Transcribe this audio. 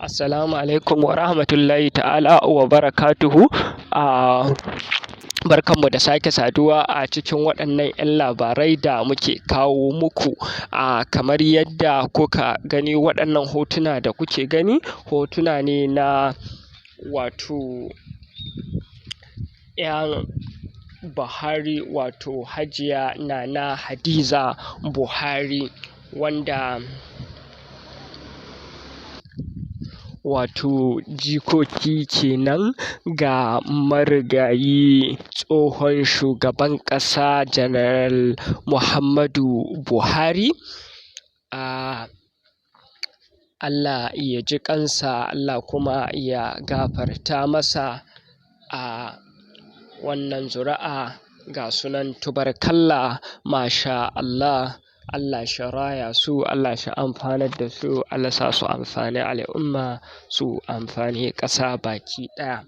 Assalamu alaikum wa rahmatullahi ta'ala wa barakatuhu. Barkanmu da sake saduwa a cikin waɗannan 'yan labarai da muke kawo muku. Kamar yadda kuka gani, waɗannan hotuna da kuke gani hotuna ne na wato 'yan Buhari, wato Hajiya Nana Hadiza Buhari, wanda wato jikoki kenan ga marigayi tsohon shugaban ƙasa General Muhammadu Buhari. Allah ya ji ƙansa, Allah kuma ya gafarta masa. A wannan zuri'a ga su nan tubarkalla, masha Allah, Allah shi raya su, Allah shi amfanar da su, Allah sa su amfani al'umma, su amfani ƙasa baki ɗaya.